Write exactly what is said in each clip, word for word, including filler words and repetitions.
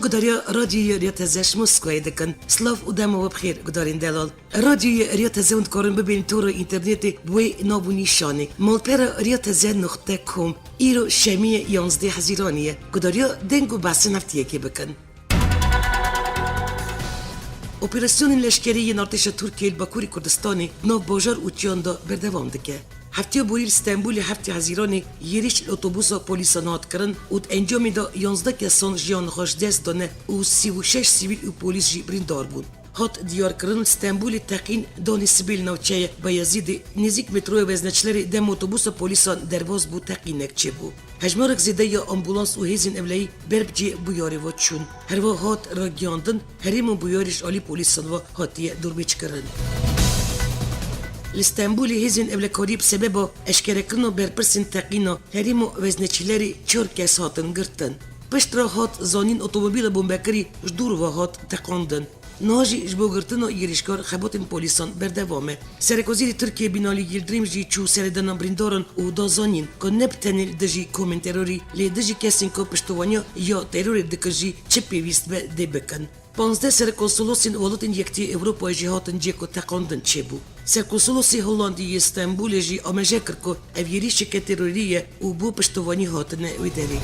Gudariya Radyoya Riya Teze ji Moskowayê dikin. Silav û dema we bi xêr, gudarên delal. Radyoya Riya Teze hûn dikarin bibên tora înternetê bi wê nav û nîşanê: malpera riya teze nuqte com. Îro şemiyê yanzdeh Hezîranê ye. Gudariya deng û behsên heftiyekê bikin. Operasyonên leşkerî yên artêşa Tirkiyê li Bakurê Kurdistanê di nav bajar û çiyan de berdewam dike. Heftiya borî li Stenbolê heftê Hezîranê yêrîş li otobusa polîsan hat kirin û di encamê de yanzdeh kesan jiyan xwe ji dest dane û sî û şeş sivîl û polîs jî birîndar bûn. Hat diyarkirin, li Stenbolê teqîn danê sibê li navçeya Beyazîdê nêzîk metroya Vezneçilerê dem otobusa polîsan derbas bû, teqînek çêbû. Hejmarek zêde ya ambulans û hêzên ewlehî ber bi cihê bûyerê ve çûn. Herwiha hat ragiyandin, herêma bûyerê ji alî polîsan ve hatiye dormêçkirin. Li Stenbolê hêzên ewlekariyê bi sebeba eşkerekirina berpirsên teqîna herêma Vezneçilerê çar kes hatin girtin. Piştre hat zanîn, otomobîla bombekirî ji dûr ve hat teqandin. Niha jî ji bo girtina yêrîşkar xebatên polîsan berdewam e. Serekwezîrê Tirkiyê Binalî Yildirim jî çû serêdana birîndaran û da zanîn ku ne bi tenê li dijî komên terorî, lê dijî kesên ku piştevaniya ya terorê dikin jî çi pêwîst be dê bikin. Panzdeh serkonsolosên Welatên Yekitî Ewropayê jî hatin cihê ku teqandin çêbû. Serkonsolosê Holandî yê Stenbolê jî amaje kir ku ev yêrîşeke terorî ye û bo piştevanî hatine wê derê.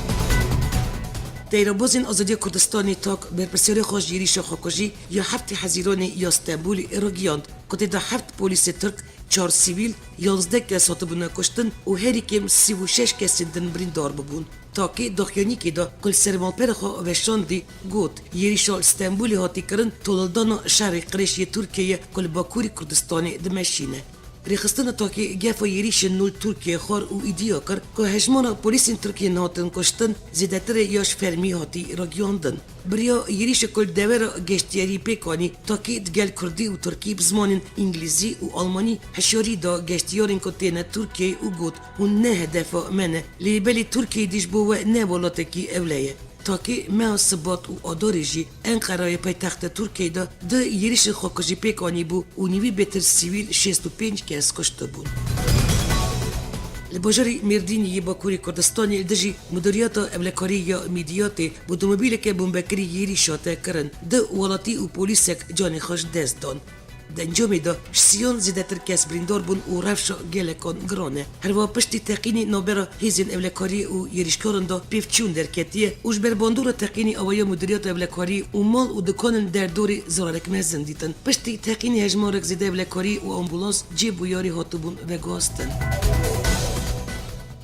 Teyrebazên Azadiya Kurdistanê, tak, berpirsiyarê xwe ji yêrîşa xwekujî ya heftê Hezîranê ya Stenbolê ragihand ku tê de heft polîsê Tirk, çar sivîl, yanzdeh kes hatibûne kuştin û herî kêm sî û şeş kesên din birîndar bibûn. Takê daxuyanîkê de ku li ser malpera xwe veşandî, got, yêrîşa li Stenbolê hatî kirin, tolildana şerê qirêj yê Tirkiyê ye ku li Bakurê Kurdistanê dimeşîne. Rêxistina takê gefa yêrîşên nû li Tirkiyê xwar û îdiya kir ku hejmara polîsên Tirkiyê yên hatin kuştin zêdetir e ya ji fermî hatî ragihandin. Bi riya yêrîşê ku li devera geştiyarî pêk anî, takê di gel kurdî û tirkî bi zimanên îngilîzî û almanî hişyarî da geştiyarên ku têne Tirkiyeyê û got, hûn ne hedefa me ne, lê belê Tirkiye dî ji bo we ne welatekî ewle ye. Takê meha Sibat û Adarê jî Enqerayê paytexta Tirkiyeyê de du yêrîşên xwekujî pêk anîbû û nîvî bêtir sivîl, şêst û pênc kes, kuştibûn. Li bajarê Mêrdînê yê Bakurê Kurdistanê li dijî Mudiriyeta Ewlekarî ya Mîdiyatê bi otomobîleke bombekirî yêrîş hate kirin. Du welatî û polîsek canê xwe ji dest dan. Di encamê de ji sîyan zêdetir kes birîndar bûn û rewşa gelekan giran e. Herwiha piştî teqînê navbera hêzên ewlekariyê û yêrîşkaran de pêvçûn derketiye û ji ber bandora teqînê awaya Mudiriyeta Ewlekariyê û mal û dikanên derdorê zararek mezin dîtin. Piştî teqînê hejmarek zêde ewlekarî û ambulans cihê bûyerê hatibûn veguhastin.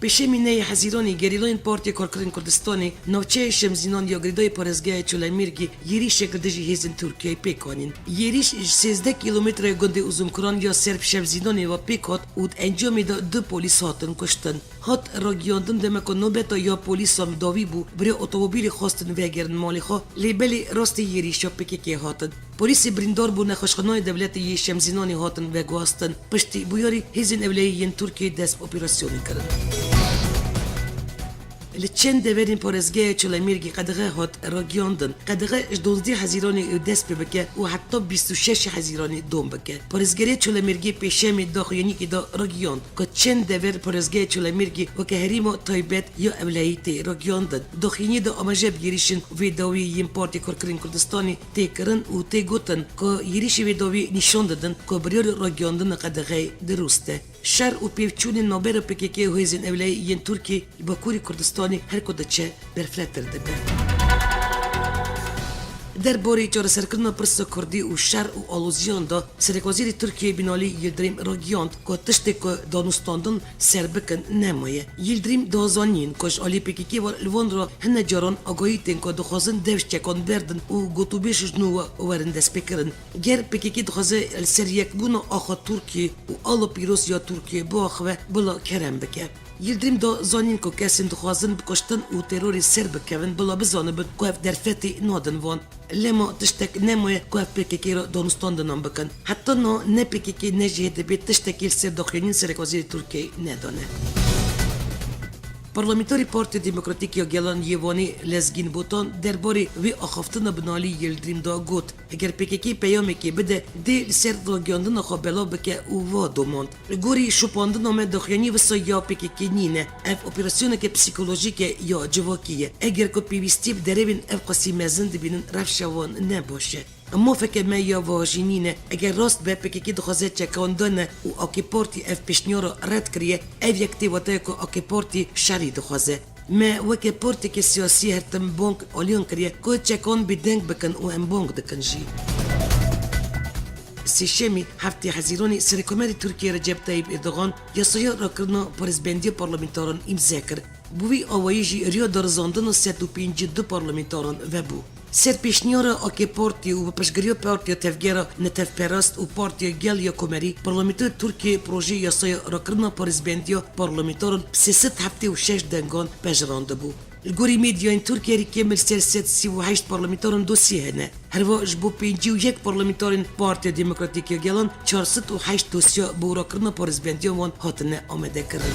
Pêşemî neyê Hezîranê gerîlayên Partiya Karkerên Kurdistanê navçeyê Şemzînan ya girêdayî parêzgeha Çolemêrgê yêrîşek li dijî hêzên Tirkiyeyê pêk anîn. Yêrîş ji sêzdeh kîlometreyê gundê Uzunkuran ya ser bi Şemzînanê ve pêk hat û di encamê de du polîs hatin kuştin. Hat ragihandin, demeka nobeta ya polîsan bi dawî bû, bi rêya otomobîlê xwestin vegerin malê xwe, lê belê rastî yêrîşa P K K hatin. Polîsê birîndar bû nexweşxaneyê dewletê yê Şemzînanê hatin veguhastin. Piştî bûyerî hêzên ewlehî yên Tirkiyê dest bi operasyonê kirin. Li çend deverên parêzgeha Çolemêrgê qedexe hat ragihandin. Qedexe ji duwazdeh Hezîranê dest pê bike û heta bîst û şeş Hezîranê dom bike. Parêzgeriya Çolemêrgê pêşemê daxuyanîkê de ragihand ku çend dever parêzgeha Çolemêrgê weke herêma taybet ya ewlehî tê ragihandin. Daxuyaniyê de amaje bi yêrîşên vê dawiyê yên Partiya Karkerên Kurdistanê tê kirin û tê gotin ku yêrîşê vê dawiyê nîşan didin ku biryara ragihandina qedexeyê dirust e. Şer û pêvçûnên navbera P K K û hêzên ewlehî yên Tirkiyê li Bakurê Kurdistanê her ku diçe berfirehtir dibe. Derbarê çareserkirina pirsa Kurdî û şer û aloziyan de Serekwezîrê Tirkiyê Binalî Yildirim ragihand ku tiştê ku danûstandin ser bikin nemaye. Yildirim da zanîn ku ji alî P K K ve li van re hine caran agahî tên ku dixwazin dev ji çekan berdin û gotûbêj ji nû ve werin destpêkirin. Ger P K K dixwaze li ser yekbûna axa Tirkiyê û ala pîroz ya Tirkiyê biaxive, bila kerem bike. Yildirim da zanîn ku kesên dixwazin bi kuştin û terorê ser bikevin, bila bizanibin ku ev derfetê nadin van. Lema tiştek nemaye ku ev P K K re danûstandinan bikin. Heta niha ne P K K ne jî H D P tiştekî li ser daxuyaniyên Serekwezîrê Tirkiyeyê nedane. Parlamenterê Partiya Demokratîk ya Gelan yê Wanê Lezgîn Botan derbarê vê axaftina binalî Yildirim da got, Heger P K K peyamekê bide, dê li ser ragiyandina xwe belav bike û va domand. Li gorî şopandina me daxuyaniyê wisa ya P K K nîne. Ev operasyoneke psîkolojîk e ya civakî ye. Eger ku pêwîstî bi derevên ev qasî mezin dibînin, rewşa wan ne baş e. Mafeke me ya vajî nîne. Eger rast be P K K dixwaze çekandane û A K Partî ev pêşniyara red kiriye, ev yek tê wateya ku A K Partî şerî dixwaze. Me weke partiyeke siyasî her tim bang aliyan kiriye ku çekan bêdeng bikin û em bang dikin jî. Sêşemî heftê Hezîranê Serekomerê Tirkiyê Recep Tayyip Erdogan yasaya rakirina parêzbendiya parlamentaran îmze kir. Bi wî awayî jî riya darizandina sed û pêncî û du parlamentaran vebû. Ser pêşniyara A K Partî û bi piştgiriya Partiya Tevgera Netewperest û Partiya Gel ya Komerî, Parlamentoya Tirkiyê projeyê yasaya rakirina parêzbendiya parlamentaran bi sê sed heftê û şeş dengan pejirandibû. Li gorî medyayên Tirkiyê rê kêm li ser sed sî û heşt parlamentaran dosyê hene. Herwiha ji bo pêncî û yek parlamentarên Partiya Demokratîk ya Gelan çar sed û heşt dosya bo rakirina parêzbendiya wan hatine amadekirin.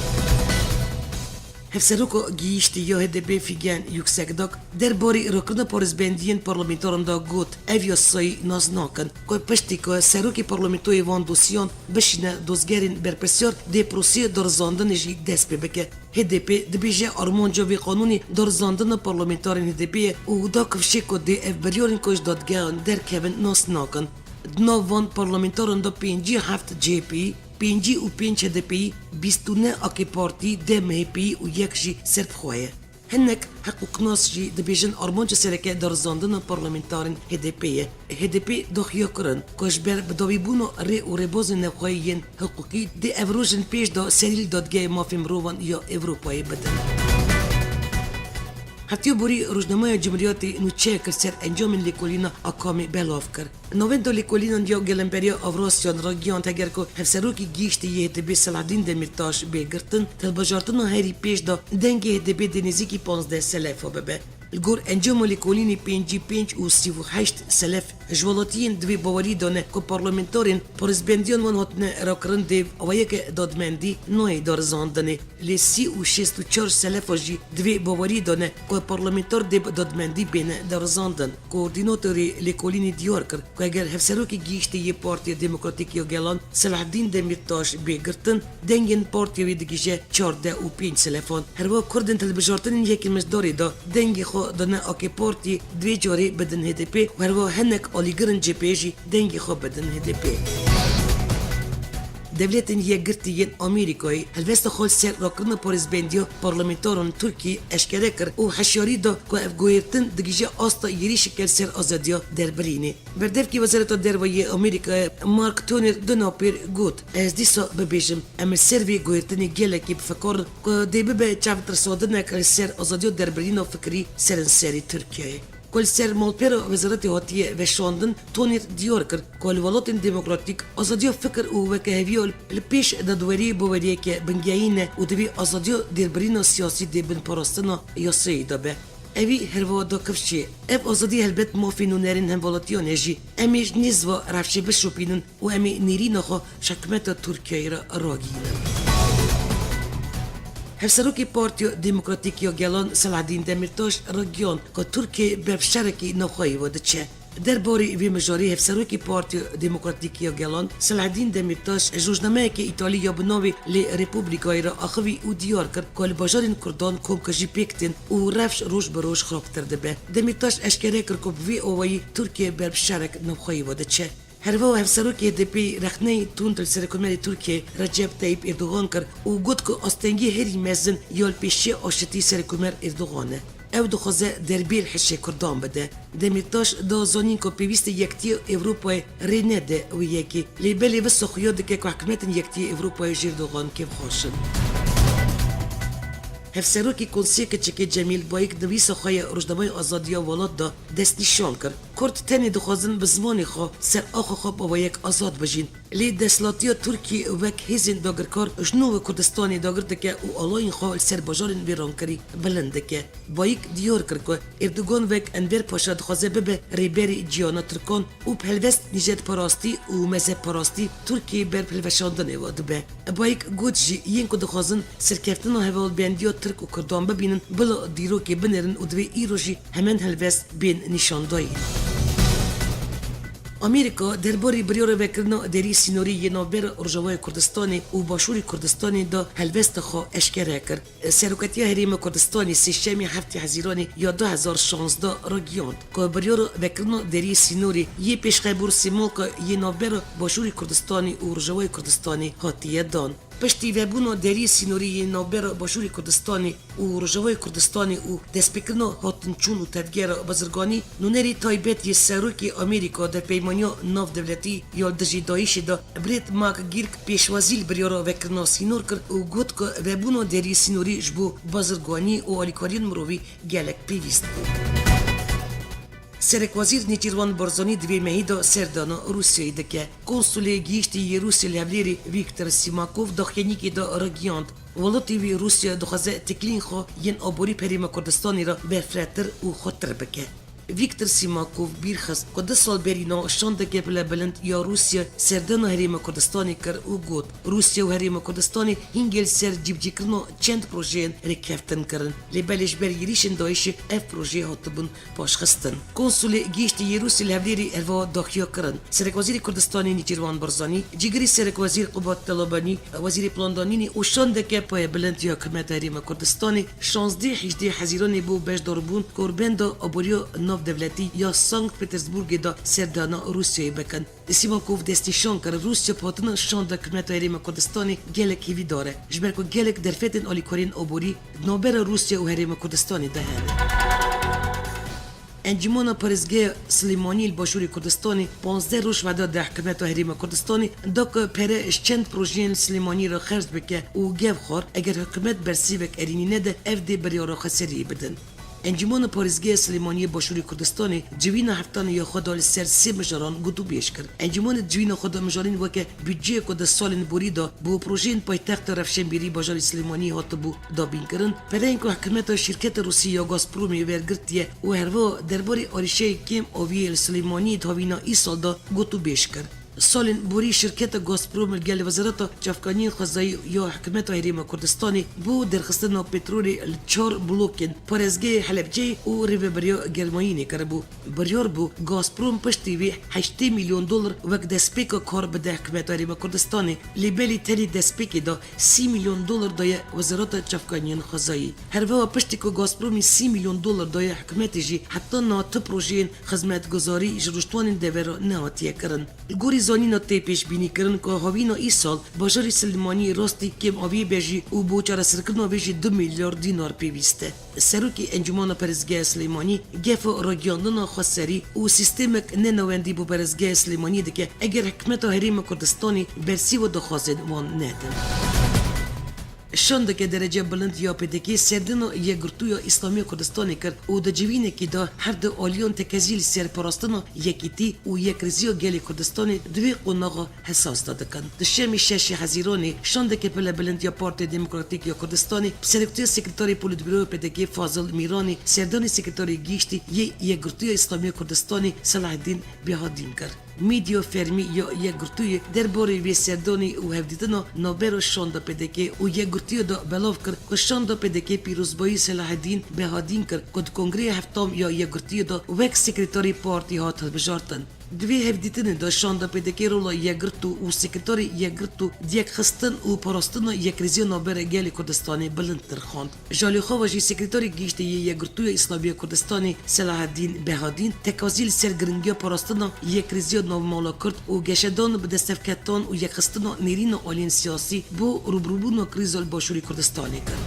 Hevseroka gihîştî ya H D P Figen Yüksekdag derbarê rakirina parêzbendiyên parlamentaran de got, ev yasayî nas nakin ku piştî ku serokê parlamentoyê van dosyan bişîne dozgerên berpirsiyar, dê proseyê darizandinê jî dest pê bike. H D P dibêje armanca vê qanûnê darizandina parlamentarên H D P ye û da kifşê ku dê ev biryarên ku ji dadgehan derkevin nas nakin. Di nav van parlamentaran de pêncî heft C H P, pêncî û pênc H D P, bîst û neh A K Partî, deh M H P û yek jî Sed Xwe ye. Hinek hiqûqnas jî dibêjin armanca sereke darizandina parlamentarên H D P ye. H D P daxuya kirin ku ji ber bidawîbûna rê û rêbazên navxweyî yên hiqûqî dê ev rojên pêş de serî li Dadgeya Mafên Mirovan ya Ewropayê bidin. Heftiya borî rojnameya Cumhuriyetê nûçeyek li ser encamên lêkolîna Akamê belav kir. Navenda lêkolînan ya Gelemberiya Avrasyan ragihand, heger ku hevserokê gihîştî yê H D P Selahaddîn Demîrtaş bê girtin, di hilbijartina herî pêş de dengê H D P dê nêzîkî panzdeh selefa bibe. Li gor encama lêkolînê pêncî pênc û sî û heşt selef ji welatiyên di vê bawerî de ne ku parlamentarên parêzbendiyan wan hatine rakirin dê awayeke dadmendî nayê darizandinê. Lê sî û şêst û çar selefa jî di vê bawerî de ne ku parlamentar dê bi dadmendî bêne darizandin. Koordînatorê lêkolînê diyar kir ku eger hevserokê gihîştê yê Partiya Demokratîk ya Gelan Selahaddîn Demîrtaş bê girtin, dengên partiya wê digihîje çardeh û pênc selefan. Herwiha Kurdên di hilbijartinên yekê Mijdarê de dengê xwe dane A K Partiyê, divê carê bidin H D P û herwiha hinek alîgirên C H P'ê jî dengê xwe bidin H D P. Dewletên Yekgirtî yên Amerîkayê helwesta xwe li ser rakirina parêzbendiya parlamentaran Tirkiyê eşkere kir û hişyarî da ku ev guhertin digihîje asta êrîşeke li ser azadiya derbirînê. Berdevkê Wezareta Derve yê Amerîkayê Mark Toner di navpêr got, Ez dîsa bibêjim, em li ser vê guhertinê gelekî bi fikar in ku dê bibe çavtirsandinek li ser azadiya derbirîna fikirî seranserê Tirkiyeyê. Ku li ser malpera Wezaretê hatiye veşandin, Toner diyar kir ku li welatên demokratîk azadiya fikir û wekeheviya li pêş dadweriyê baweriyeke bingehîn e û divê azadiya dêrbirîna siyasî dê bin parastina yasayê de be. Evî herwiha da kifşê. Ev azadî helbet mafê nûnerên hemwelatiyan e jî. Em ê ji nêz ve rewşê bişopînin û em ê nêrîna xwe ji hikûmeta Tirkiyeyê re ragihînin. Hevserokê Partiya Demokratîk ya Gelan Selahaddîn Demîrtaş ragihand ku Tirkiye ber bi şerekî navxweyî ve diçe. Derbarê vê mijarê hevserokê Partiya Demokratîk ya Gelan Selahaddîn Demîrtaş ji rojnameyeke Îtalî ya bi navê Le Repubblica yê re axivî û diyar kir ku li bajarên Kurdan komkujî pêk tên û rewş roj bi roj xirabtir dibe. Demîrtaş eşkere kir ku bi vî awayî Tirkiye ber bi şerek navxweyî ve diçe. Herwiha hevserokê H D P'ê rexneyê tund li Serokkomarê Tirkiyê Recep Tayyip Erdogan kir û got ku astengî herî mezin ya li pêşiya aşitî Serokkomer Erdogan e. Ew dixwaze derbê li hişê Kurdan bide. Demîrtaş da zanîn ku pêwîst e Yekitiya Ewropayê rê nede wê yekê, lê belê wisa xuya dike ku hikûmetên Yekitiya Ewropayê ji Erdogan kêfxweş in. Hevserokê Konseyê Keçikê Cemîl Bayik di nivîsa xwe ya Rojnameya Azadiya Welat de destnîşan kir Kurd tenê dixwazin bi zimanê xwe ser axa xwe bi awayek azad bijîn. Lê desthilatiya Tirkiyê wek hêzên dagirkar ji nû li Kurdistanê dagir dike û alayên xwe li ser bajarên vê rankerî bilind dike. Bayik diyar kir ku Erdogan wek Enver Paşa dixwaze bibe rêberê ciyana Tirkan û bi helwest nîjetparastî û mezhebparastî Tirkiyeyê ber bi hilweşandinê ve dibe. Bayik got jî, yên ku dixwazin serkeftina hevalbendiya Tirk û Kurdan bibînin, bila dîrokê binêrin û divê îro jî hemen helwest bên nîşandayîn. Amerîka derbarê biryara vekirina derî sînorî yê navbera Rojavayê Kurdistanê û Başûrê Kurdistanê de helwesta xwe eşkere kir. Serokatiya Herêma Kurdistanê sêşemê heftê Hezîranê ya du hezar şazdeh ragihand ku biryara vekirina deriyê sînorê yê pêşxebûr sê malka yê navbera Başûrê Kurdistanê û Rojavayê Kurdistanê hatiye dan. Piştî vebûna deriyê sînorî yê navbera Başûrê Kurdistanê û Rojavayê Kurdistanê û destpêkirina hatinçûn û tevgera bazirganî, nûnerê taybet yê Serokê Amerîka di peymaniya navdewletî ya dijî DAIŞê de Brett McGurk pêşwazî li biryara vekirina sînor kir û got ku vebûna deriyê sînorî ji bo bazirganî û alîkariyên mirovî gelek pêwîst bû. Serekwezîr Nêçîrvan Barzanî di vê mehî de serdana Rûsyayê dike. Konsulê gihîştî yê Rûsyayê li Hevlêrê Vîktor Sîmakov daxuyaniyekê de ragihand, welatê wî Rûsya dixwaze teklîfên xwe yên aborî bi Herêma Kurdistanê re berfirehtir û xurtir bike. Vîktor Sîmakov bîr xist ku du sal berî niha şandeke pilebilind ya Rûsya serdana Herêma Kurdistanê kir û got, Rûsya û Herêma Kurdistanê hîngê li ser cîbicîkirina çend projeyên rêkeftin kirin, lê belê ji ber êrîşên DAIŞê ev projeyê hatibûn paşxistin. Konsulê gihîştî yê Rûsya li Hevlêrê herwiha daxuya kirin. Serekwezîrê Kurdistanê Nêçîrvan Barzanî, cîgirê Serekwezîr Qubat Telobanî, Wezîrê Plandanînê û şandeke payebilind ya Hikûmeta Herêma Kurdistanê şazdeh hejdeh Hezîranê bo beşdarbûn korbenda aboriya navdewletî ya Sankt Petersburgê de serdana Rûsyayê bikin. Sîmakov destnîşan kir, Rûsya bi hatina şanda Hikûmeta Herêma Kurdistanê gelek hêvîdar e, ji ber ku gelek derfetên alîkariyên aborî di navbera Rûsya û Herêma Kurdistanê de hene. Encûmena Parêzgeha Silêmaniyê li Başûrê Kurdistanê panzdeh roj weda da Hikûmeta Herêma Kurdistanê da ku pere ji çend projeyên Silêmaniyê re xerc bike û gev xwar, eger hikûmet bersîvek erênî nede, ev dê biryara xweseriyê bidin. Encûmena Parêzgeha Silêmaniyê Başûrê Kurdistanê civîna heftanê ya xwe da li ser sê mijaran gotûbêj kir. Encûmenê di civîna xwe de mijarên weke budceyê ku di salên borî de bo projeyên paytexta rewşenbîrî bajarê Silêmaniyê hatibû dabînkirin, pereyên ku hikûmeta şîrketa Rûsî ya Gazpromê wergirtiye û herwiha derbarê arîşeyê kêm aviyê li Silêmaniyê di havîna îsal de gotûbêj kir. Salên borî şîrketa Gazprom li gel Wezareta Çavkaniyên Xwezayî ya Hikûmeta Herêma Kurdistanê bo derxistina petrolê li çar blokên parêzgehê Helebceyê û rêveberiya Germayînê kiribû. Biryar bû Gazprom piştî vê heştê milyon dolar wek destpêka kar bide Hikûmeta Herêma Kurdistanê, lê belê tenê destpêkê de sî milyon dolar daye Wezareta Çavkaniyên Xwezayî. Her wiha piştî ku Gazpromê sî milyon dolar daye hikûmetê jî heta niha tu projeyên xizmetguzarî ji rûniştvanên devera nehatiye kirin. Li gorî zanîna tê pêşbînî kirin ku havîna îsal bajarê Silêmaniyê rastî kêmaviyê be jî û bo çareserkirina vê jî du milyar dînar pêwîst e. Serokê Encûmena Parêzgeha Silêmanî gefa ragihiyandina xweserî û sîstemek nenewendî bo parêzgeha Silêmaniyê dike, eger hikûmeta Herêma Kurdistanê bersîva daxwazên wan nedin. Şandeke derece bilind ya P D K serdana Yekgirtûya Îslamî ya Kurdistanê kir û di civînekê de her du aliyan tekezî li ser parastina yekîtî û yekrêziya gelê Kurdistanê di vê qonaxa hesas de dikin. Di şemê şeşê Hezîranê şandeke pilebilind ya Partiya Demokratîk ya Kurdistanê bi seroktiya Sekreterê Polîtbîroya P D K Fazil Mîranê, serdanê Sekreterê Giştî yê Yekgirtûya Îslamî ya Kurdistanê Selaheddîn Behadîn kir. Medya fermî ya Yekgirtûyê derbarê vê serdanê û hevdîtina navbera şanda P D K û Yekgirtûyê de belav kir ku şanda P D K pîrozbayî Selaheddîn Behadîn kir ku di Kongreya Heftam ya Yekgirtûyê de wek sekreterê partî hat hilbijartin. Di vê hevdîtinê de şanda P D K rola Yekgirtû û sekreterê Yekgirtû di yekxistin û parastina yekrêziya navbera gelê Kurdistanê bilind nirxand. Ji alî xwe ve jî Sekreterê Giştî yê Yekgirtûya Îslamî ya Kurdistanê Selaheddîn Behadîn tekezî li ser giringiya parastina yekrêziya navmala Kurd û geşedan bi destevketan û yekxistina nêrîna aliyên siyasî bo rûbirûbûna krîza li Başûrê Kurdistanê kir.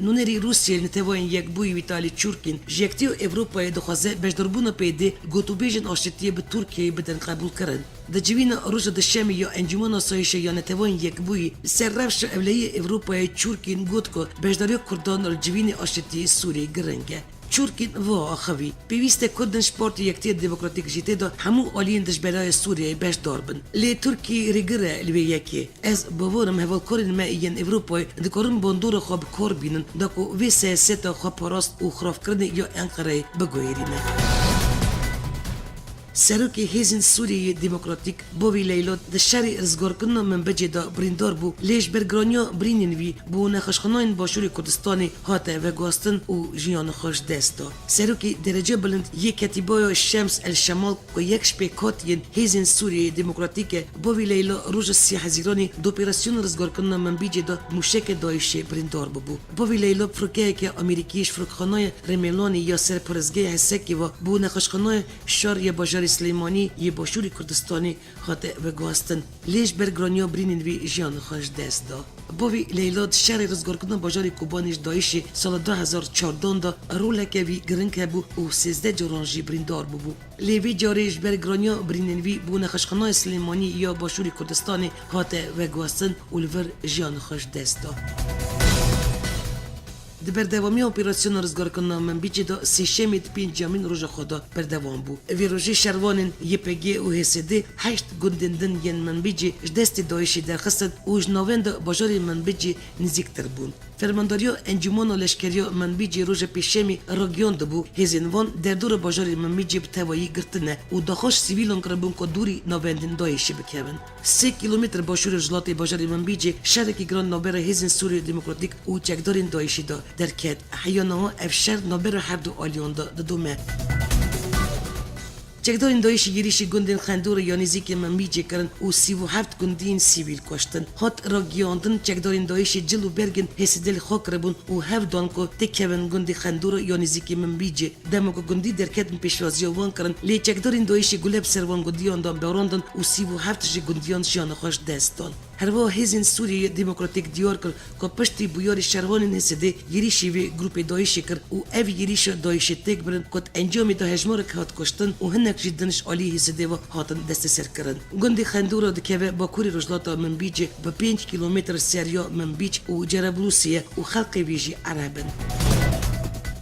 Nûnerê Rûsyayê li Neteweyên Yekbûyî Wîtalî Çurkîn ji Yekîtiya Ewropayê dixwaze beşdarbûna peyde gotûbêjên aşitiyê bi Tirkiyeyê bidin qebûlkirin. Di civîna roja duşemê ya Encûmena Asayîşê ya Neteweyên Yekbûyî li ser rewşa ewlehiyê Ewropayê Çurkîn got ku beşdariya Kurdan li civînê aşitiyê Sûriyê giring e. Çûrkîn wiha axivî, pêwîst e Kurd in ji Partiya Yekitiyê Demokratîk jî tê de hemû aliyên dijberayê Sûriyeyê beşdar bin. Lê Tirkî rêgir e li vê yekê. Ez bawer im hevalkarên me yên Ewropayê dikarin bandora xwe bi kar bînin, da ku vê siyaseta xweparast û xirabkirinê ya Enqereyê biguherîne. Serokê Hêzên Sûriyeyê Demokratîk Bovî Leylo di şerê rizgarkirina Minbicê de birîndar bû, lê ji ber giraniya birînên wî bo nexweşxanayên Başûrê Kurdistanê hate veguhastin û jiyanê xwe ji dest da. Serokê derece bilind yê Ketîbaya Şems El Şemal ku yek ji pêkhatiyên Hêzên Sûriyeyê Demokratîk e, Bovî Leylo roja sî Hezîranê di operasyona rizgarkirina Minbicê de mûşeke DAIŞê birîndar bûbû. Bovî Leylo firokeyeke Amerîkî ji firokxanaya Remelanê ya ser parêzgeha Hesekê ve bo nexweşxanaya Şar ya bajarê Silêmanî yê Başûrê Kurdistanê hate veguhastin, lê ji ber giraniya birînên wî jiyanê xwe ji dest da. Bovî Leyla di şerê rizgarkirina bajarê Kobanê ji DAIŞê sala du hezar çardan de roleke wî giring hebû û sêzdeh caran jî birîndar bûbû. Lê vê carê ji ber giraniya birînên wî bo nexweşxanaya Silêmanî ya Başûrê Kurdistanê hate veguhastin û li vir jiyanê xwe ji dest da. Di berdewamiya operasyona rizgarkirina Minbicê de sêşemê di pênciyamîn roja xwe de berdewam bû. Vê rojê şervanên Y P G û H S D heşt gundên din yên Minbicê ji destê DAIŞê derxistin û ji navenda bajarê Minbicê nêzîktir bûn. Fermandariya Encûmena Leşkeriya Minbicê roja pêşemê ragihiyandibû, hêzên wan derdora bajarê Minbicê bi tevayî girtine û daxwaz ji sivîlan kiribûn ku dûrî navendên DAIŞê bikevin. Sê kîlometre başûrê rojhilatê bajarê Minbicê şerekî giran navbera Hêzên Sûriyê Demokratîk û çekdarên DAIŞê de derket. Heya niha ev şer navbera her du aliyan de didome. Çekdarên DAIŞê êrîşî gundên Xendûra ya nêzîkî Minbicê kirin û sî û heft gundiyên sivîl kuştin. Hat ragihandin, çekdarên DAIŞê cil û bergên H S D li xwe kiribûn û hewl dan ku têkevin gundê Xendûra ya nêzîkî Minbicê. Dema ku gundî derketin pêşwaziya wan kirin, lê çekdarên DAIŞê gule bi ser wan gundiyan de barandin û sî û heft ji gundiyan jiyanê xwe ji dest dan. Herwiha Hêzên Sûriyeyê Demokratîk diyar kir ku piştî bûyerê şervanên H S D êrîşî vê grûpê DAIŞê kir û ev êrîşa DAIŞê têk birin ku di encamê de hejmarek hat kuştin û hinek jî din ji alî H S D ve hatin desteserkirin. Gundê Xendûra dikeve bakurê rojhilata Minbicê, bi pênc kîlometre seriya Minbic û Cerablûsê ye û xelkê wî jî Ereb in.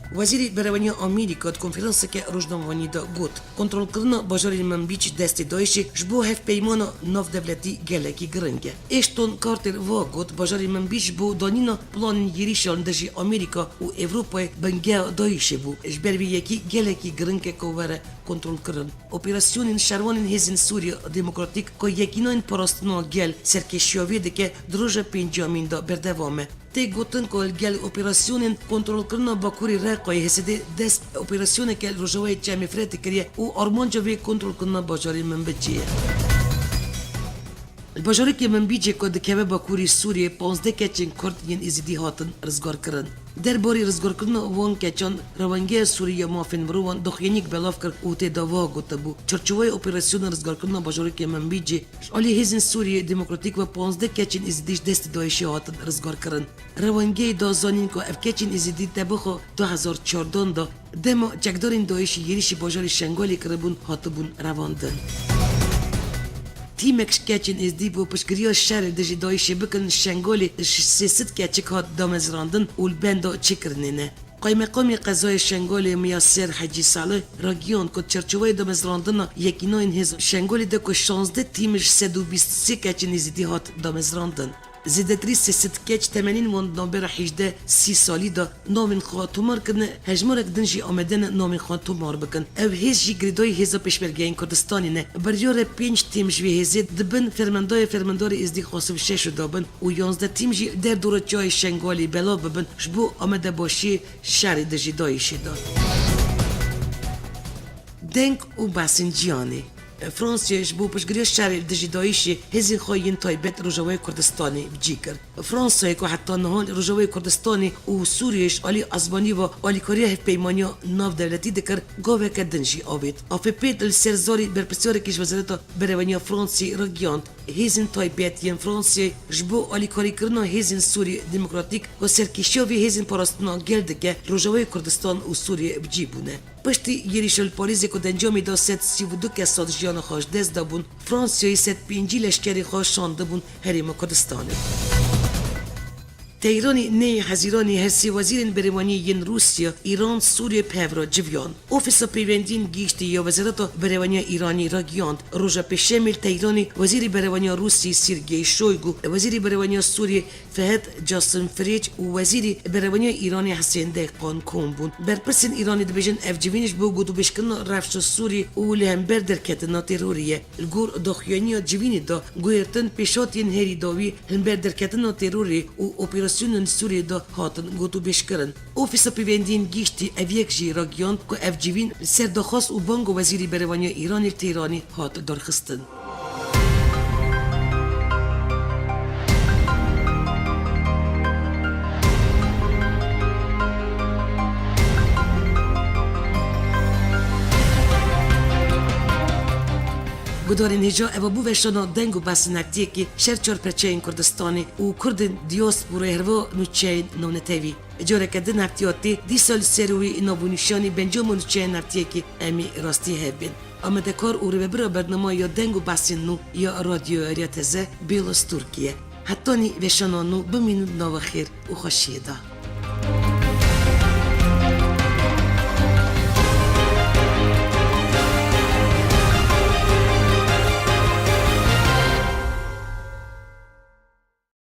Wezîrê Berevaniya Amerîka di konferanseke rojnamevanî de got, kontrolkirina bajarê Minbîc destê DAIŞê ji bo hevpeymana navdewletî gelekî giring e. Ashton Carter va got, bajarê Minbîc ji bo danîna planên êrîşan dijî Amerîka û Ewropayê bingeha DAIŞê bû. Ji ber vê yekê gelekî giring e ku were kontrolkirin. Operasyonên şervanên Hêzên Sûriya Demokratîk ku Yekînayên Parastina Gel serkêşiya wê dike, di roja pênciyamîn de berdewam e. Tê gotin ku li gel operasyonên kontrolkirina bakurê Reqayê H S D dest operasyoneke li rojavayê Çemê Firetê kiriye û armanca wê kontrolkirina bajarê Minbicê ye. Li bajarokê Minbicê ku dikeve bakurê Sûriyê, panzdeh keçên Kurd yên Êzidî hatin rizgarkirin. Derbarê rizgarkirina wan keçan, Rewengeha Sûrî ya Mafên Mirovan daxuyaniyek belav kir û tê de wiha gotibû, çarçovaya operasyona rizgarkirina bajarokê Minbicê, ji alî Hêzên Sûriyê Demokratîk ve panzdeh keçên Êzidî ji destê DAIŞê hatin rizgarkirin. Rewengeyê da zanîn ku ev keçên Êzidî tebixa du hezar çardan de, dema çekdarên DAIŞê êrîşî bajarê Şengalê kiribûn, hatibûn revandin. Tîmek ji keçên Êzidî bo piştgiriya şerê dijî DAIŞê bikin, Şengalê ji sê sed keçik hat damezrandin û li benda çêkirinê ne. Qaymeqamê qezayê Şengalê Miyaser Hecî Salih ragihand ku di çarçoveyê damezrandina Yekînayên Hêz Şengalê de ku şazdeh tîm ji sed û bîst sê keçên Êzidî hat damezrandin. Zêdetirî sê sed keç, temenên wan di navbera hejdeh sî salî de navên xwe tomar kirine, hejmarek din jî amade ne navên xwe tomar bikin. Ev hêz jî girêdayî Hêza Pêşmergeyên Kurdistanê ne. Biryar e pênc tîm ji vê hêzê di bin fermandayê fermandarê Êzdî Qasim Şeşo de bin û yanzdeh tîm jî derdora çiyayê Şengalê belav bibin ji bo amadebaşiyê şerê dijî DAIŞê de. Deng û behsên cîhanê. Fransayê ji bo piştgiriya şerê li dijî DAIŞê hêzên xwe yên taybet Rojavayê Kurdistanê bi cî kir. Fransayê ku heta niha li Rojavayê Kurdistanê û Sûriyeyê ji alî ezmanî ve alîkariya hevpeymaniya navdewletî dikir, gaveke din jî avêt. A F P li ser zarê berpirsyareke ji Wezareta Berevaniya Fransayê ragihand, hêzên taybet yên Fransayê ji bo alîkarîkirina hêzên Sûriyê Demokratîk ku serkêşiya vê hêzên parastina gel dike, Rojavayê Kurdistan û Sûriyê bi cî bûne. Piştî êrîşa li Parîzê ku di encamê de sed sî û du kesan jiyana xwe ji dest dabûn, Fransayê sed pêncî leşkerê xwe şandibûn Herêma Kurdistanê. Teyranî neyê Hezîranê her sê wezîrên berêvaniyê yên Rûsya, Îran, Sûriyê bi hev re civiyan. Ofîsa Pêwendiyên Giştî ya Wezareta Berêvaniya Îranî ragihand, roja Pêşemê li Teyranê Wezîrê Berêvaniya Rûsî Sîrgey Şoygu, Wezîrê Berêvaniya Sûriyê Fehd Casim Firêc û Wezîrê Berêvaniya Îranê Hesên Dehqan kom bûn. Berpirsên Îranê dibêjin, ev civîn ji bo gotûbêjkirina rewşa Sûriyê û li hember derketina terorê ye. Li gor daxuyaniya civînê de, guhertin pêşhatiyên herî dawî li hember derketina terorê û operasyonên li Sûriyê de hatin gotûbêjkirin. Ofîsa Pêwendiyên Giştî ev yek jî ragihand ku ev civîn li ser daxwaz û banga Wezîrê Berevaniya Îranê li Teyranê hat darxistin. Gudarên hêja, eva bû veşana deng û behsên heftiyekê şer çar perçeyên Kurdistanê û Kurdên diasporayê herva nûçeyên navnetewî. Careke din heftiya tê, dîsa li ser wî nav û nîşanî bi encama nûçeyên heftiyekê em ê rastî hev bên. Amadekar û rêvebira bernama ya deng û behsên nû ya Radyoya Erya Teze, Bêlos Tirkiye. Hetanî veşana nû, bimînin nava xêr û xweşiyê de.